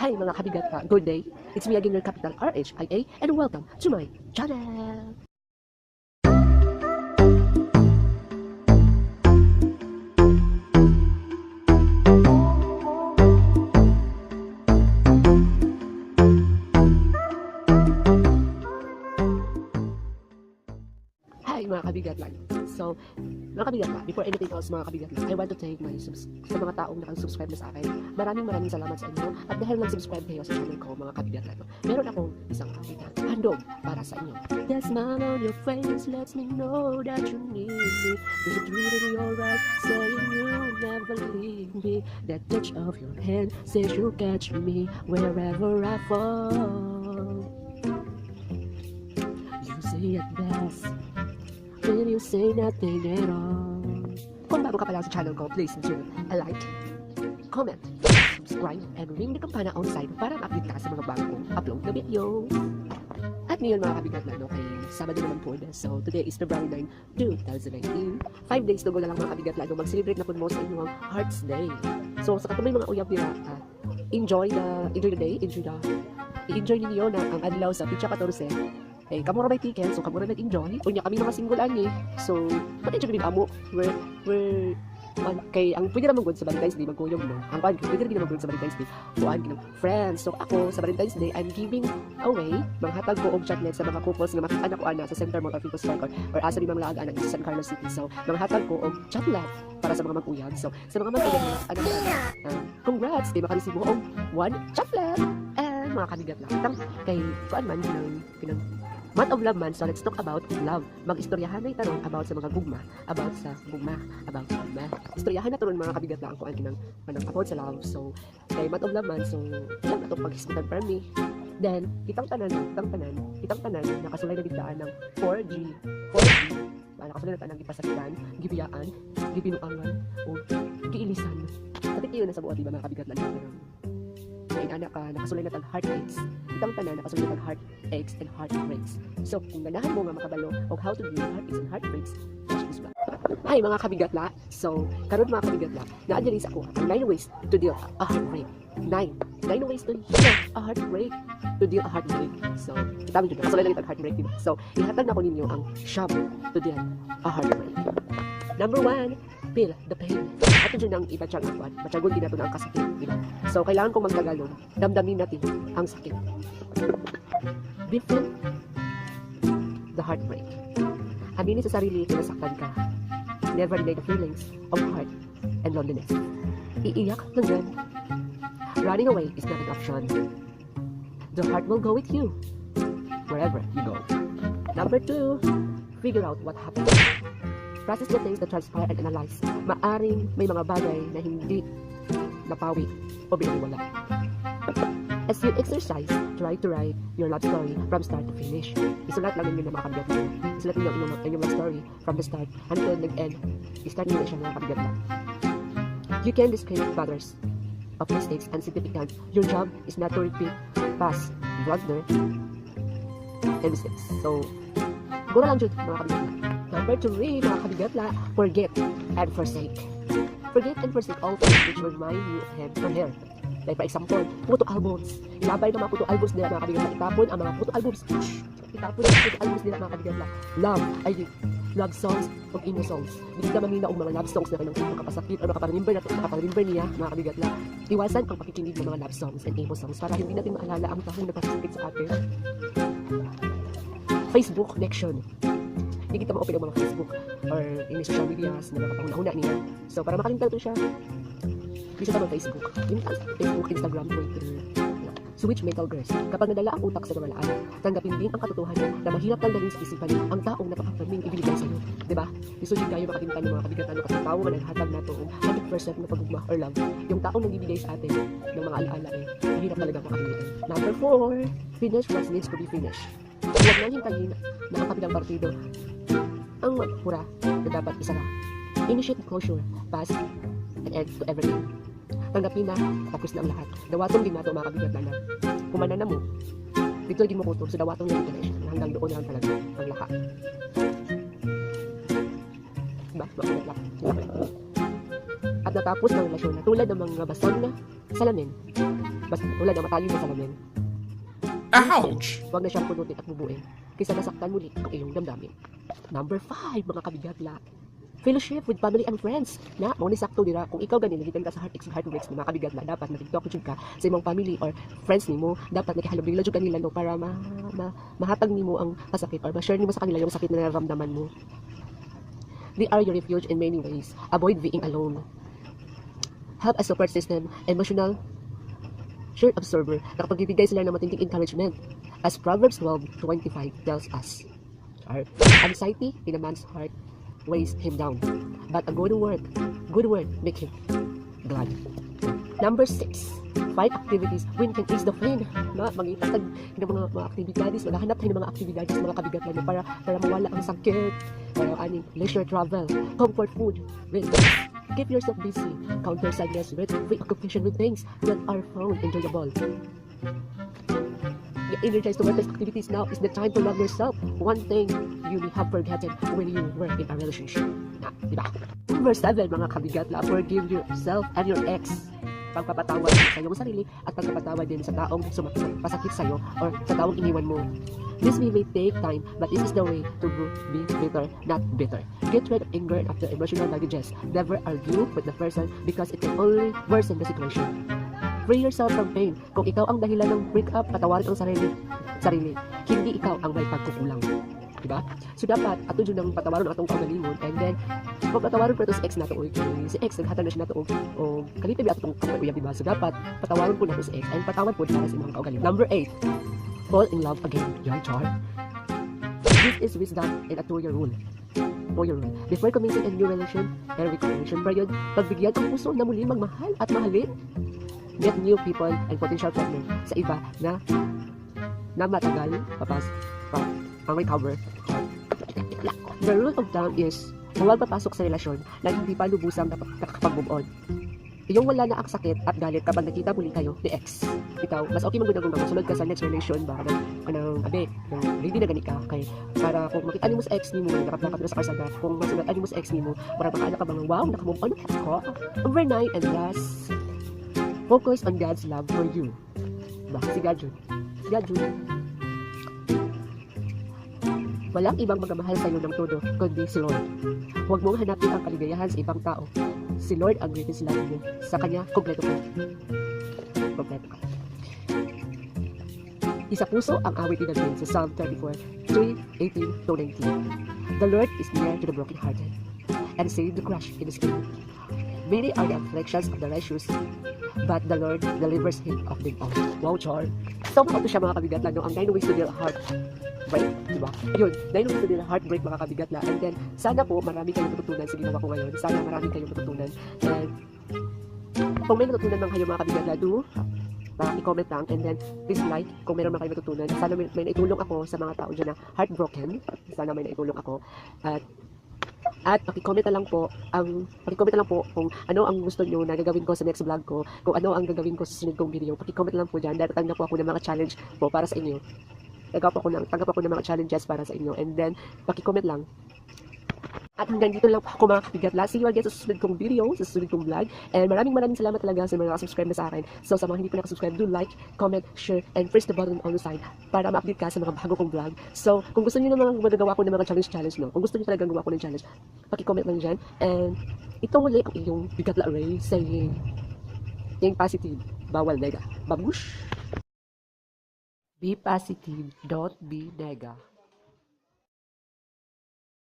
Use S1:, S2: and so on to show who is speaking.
S1: Hi, mga kabigatla, good day. It's me again, your capital RHIA, and welcome to my channel. Hi, mga kabigatla. So, mga kabigatla, before anything else, mga kabigatla, I want to thank my sa mga taong nakasubscribe na sa akin. Maraming maraming salamat sa inyo. At dahil nag-subscribe kayo sa channel ko, mga kabigatla, no, meron akong isang handog para sa inyo. The smile on your face lets me know that you need me. There's a truth in your eyes saying you'll never leave me. That touch of your hand says you'll catch me wherever I fall. You say it best when you say nothing at all. Kung bago ka pa lang sa channel ko, please do a like, comment, subscribe, and ring the kampana on side para ma-update ka sa mga bago kong upload na video. At ngayon, mga kabigatla, no, kay Sabado naman po na. So, today is February 9, 2019. 5 days to go na lang, mga kabigatla, no, mag-celebrate na po mo sa inyong Hearts Day. So, sa katong mga uyab nila, enjoy the day, enjoy ninyo na ang adlaw sa petsa 14 eh, kamo ra may ticket, so kamo ra nag-enjoy. Unya kami mga single ani. So, mag-enjoy kami amo. We're kay ang pwede ra man sa Valentine's Day magkuyog, no. Ang kuan pwede ra man sa Valentine's Day. Kuan kinang friends. So ako sa Valentine's Day, I'm giving away, manghatag ko og chocolate sa mga couples nga makita ko ana sa Center Mall or People's Park or asa ni mga laag ana sa San Carlos City. So manghatag ko og chocolate para sa mga mag-uyab. So sa mga mag-uyab ana ko ana, congrats kay makaresibo og one chocolate. And mga kabigatla, kitang kay kuan man kinang kinang Month of Love man, so let's talk about love. Mag-istoryahan na itaron about sa mga gugma, about sa gugma, about sa gugma. Istoryahan na taron, mga kabigatla, ang kuan kinang manang about sa love. So, kay Month of Love man, so lang atong paghisgutan per me. Then, kitang tanan, kitang tanan, kitang tanan, nakasulay na biglaan ng 4G, 4G, nakasulay na tanang gipasakitan, gibiyaan, gibinuangan, o giilisan. Sakit yun na sa buot, di ba, mga kabigatla? Pero, anak ka, nakasulay na tag heartaches. Kitang tanan, nakasulay na tag heartaches and heartbreaks. So, kung ganahan mo nga makabalo og how to deal with heartaches and heartbreaks, watch this vlog. Hi, mga kabigatla! So, karon, mga kabigatla, naa diri sa ako ang 9 ways to deal a heartbreak. 9. 9 ways to heal a heartbreak. To deal a heartbreak. So, kita mo dyan, nakasulay na tag heartbreak, diba? So, ihatag na ko ninyo ang 9 to deal a heartbreak. Number 1, feel the pain. Ato dyan ang ibatsyag ang kuan. Batyagon din nato na ang kasakit, diba? So, kailangan kong magtagalog. Damdamin natin ang sakit. Be feel the heartbreak. Aminin sa sarili kung nasaktan ka. Never deny the feelings of hurt and loneliness. Iiyak hanggang. Running away is not an option. The heart will go with you wherever you go. Number 2, figure out what happened. Process the things that transpire and analyze. Maaring may mga bagay na hindi napawi o binaliwala. As you exercise, try to write your love story from start to finish. Isulat lang ninyo na, mga kabigat ninyo. Isulat ninyo ang inyong love story from the start until nag-end. I-start niyo na siya, mga kabigat na. You can discredit others of mistakes and significant. Your job is not to repeat past blunder and mistakes. So, gura lang jud, mga kabigat na. Number 3, mga kabigatla, forget and forsake. Forget and forsake all things which remind you of him or her. Like, for example, photo albums. Ilabay ng mga photo albums nila, mga kabigatla. Itapon ang mga photo albums. Itapon ang mga photo albums nila, mga kabigatla. Love, ay love songs o emo songs. Hindi ka mamina og mga love songs na kanang makapasakit or makaparemember na makaparemember niya, mga kabigatla. Iwasan ang pakikinig ng mga love songs and emo songs para hindi natin maalala ang taong nagpapasakit sa atin. Facebook connection. Hindi kita ma-open ang mga Facebook or any social medias na makapahuna-huna niya. So, para makalimtan to siya, hindi siya sa Facebook. Facebook, Instagram, Twitter. Switch mental gears. Kapag nadala ang utak sa mga alaala, tanggapin din ang katotohanan na mahirap tanggalin sa isipan ang taong napakaraming ibinigay sa'yo. Diba? Lisod jud kayo makalimtan ng mga kabigatan kasi tao nga naghatag nato og 100% na pagugma or love. Yung taong nagbibigay sa atin ng mga alaala eh, mahirap talaga makalimutan. Number 4, finish what needs to be finished. Huwag nang hintayin na ang kabilang partido ang magpura na dapat isara. Initiate closure, pass, and end to everything. Tanggapin na tapos na ang lahat. Dawaton din nato, mga kabigat, na kumana na mo. Dito lagi mo kutob, so dawaton lang na siya. Hanggang doon lang talaga ang lahat. Diba? Mga kabigat lang. At natapos ng relasyon na tulad ng mga basag na salamin. Basta wala na, matayo na salamin.
S2: Ouch!
S1: Huwag na siyang punutin at bubuin kaysa masaktan muli ang iyong damdamin. Number 5, mga kabigatla. Fellowship with family and friends. Na, mao ni sakto dira. Kung ikaw gani, nagikan ka sa heartbreaks ni mga kabigatla, dapat nakig-talk jud ka sa imong family or friends nimo. Dapat nakihalubilo jud kanila, no, para ma mahatag nimo ang kasakit or ma-share nimo sa kanila yung sakit na nararamdaman mo. They are your refuge in many ways. Avoid being alone. Have a support system, emotional shock absorber. Nakapagbibigay sila ng matinding encouragement. As Proverbs 12:25 tells us. Char. "Anxiety in a man's heart weighs him down, but a good word make him glad." Number 6, find activities when can ease the pain. Na, mangita tag ng mga aktibidades, maghahanap tayo ng mga aktibidades, mga kabigatla, no, para mawala ang sakit. Para aning leisure travel, comfort food, with keep yourself busy, counter sadness with preoccupation with things that are found enjoyable. Get energized to worthless activities. Now is the time to love yourself. One thing you may have forgotten when you were in a relationship. Na, di ba? Number 7, mga kabigatla, forgive yourself and your ex. Pagpapatawad sa iyong sarili at pagpapatawad din sa taong pasakit sa'yo or sa taong iniwan mo. This may take time, but this is the way to be better, not bitter. Get rid of anger and other emotional baggages. Never argue with the person because it can only worsen the situation. Free yourself from pain. Kung ikaw ang dahilan ng breakup, patawarin ang sarili. Sarili. Hindi ikaw ang may pagkukulang. Diba? So dapat ato jud nang patawaron ang atong kaugalingon and then kung patawaron po ito sa ex nato, oy, kay si ex naghatag na siya nato og kalipay ba atong kamay uyab, diba? So dapat patawaron po nato si ex and patawad po para sa imong kaugalingon. Number 8, fall in love again. Yan, char. This is wisdom in a 2-year rule. 2-year rule. Before commencing a new relation, a reconciliation period, pagbigyan ang puso na muli magmahal at mahalin. Meet new people and potential partner sa iba na na matagal papas pa ang recover. The rule of thumb is huwag papasok sa relasyon na hindi pa lubusang nakakapag-move on. Yung wala na ang sakit at galit kapag nakita muli kayo ni ex. Ikaw, mas okay man gud kung sulod ka sa next relation ba kanang kanang abe, nang ready na gani ka kay para kung makita nimo sa ex nimo na nakaplaka ka sa kalsada, kung masugatan nimo sa ex nimo, para makaana ka bang, "Wow, naka-move on na ako." Number 9 and last, focus on God's love for you. Ba, si God yun. Si God yun. Walang ibang magmamahal sa iyo ng todo, kundi si Lord. Huwag mong hanapin ang kaligayahan sa ibang tao. Si Lord ang greatest love mo. Sa Kanya, kompleto ka. Kompleto ka. Isa puso ang awit ni David sa Psalm 34, 3, 18 to 19. "The Lord is near to the brokenhearted and save the crushed in the spirit. Many are the afflictions of the righteous, but the Lord delivers him of them all." Wow, char. So, mao to siya, mga kabigatla, no? Ang 9 ways to deal heart break, di ba? Yun, 9 ways to deal heartbreak, mga kabigatla. And then, sana po marami kayong natutunan sa ginawa ko ngayon. Sana marami kayong natutunan. And kung may natutunan man kayo, mga kabigatla, do i-comment lang and then please like kung meron man kayo natutunan. Sana may naitulong ako sa mga tao dyan na heartbroken. Sana may naitulong ako. At paki-comment na lang po kung ano ang gusto niyo na gagawin ko sa next vlog ko, kung ano ang gagawin ko sa susunod kong video. Paki-comment na lang po dyan dahil tatanggap po ako ng mga challenge po para sa inyo. Tanggap ako ng mga challenges para sa inyo. And then, paki-comment lang. At hanggang dito lang po ako, mga kabigatla. See you again sa susunod kong video, sa susunod kong vlog. And maraming maraming salamat talaga sa mga nakasubscribe na sa akin. So sa mga hindi pa nakasubscribe, do like, comment, share, and press the button on the side para ma-update ka sa mga bago kong vlog. So kung gusto niyo naman magagawa ko ng mga challenge-challenge, no? Kung gusto niyo talagang gawa ko ng challenge, paki-comment lang dyan. And ito muli ang iyong Bigatla Ray saying, "Think positive, bawal nega." Babush! Be positive, don't be nega.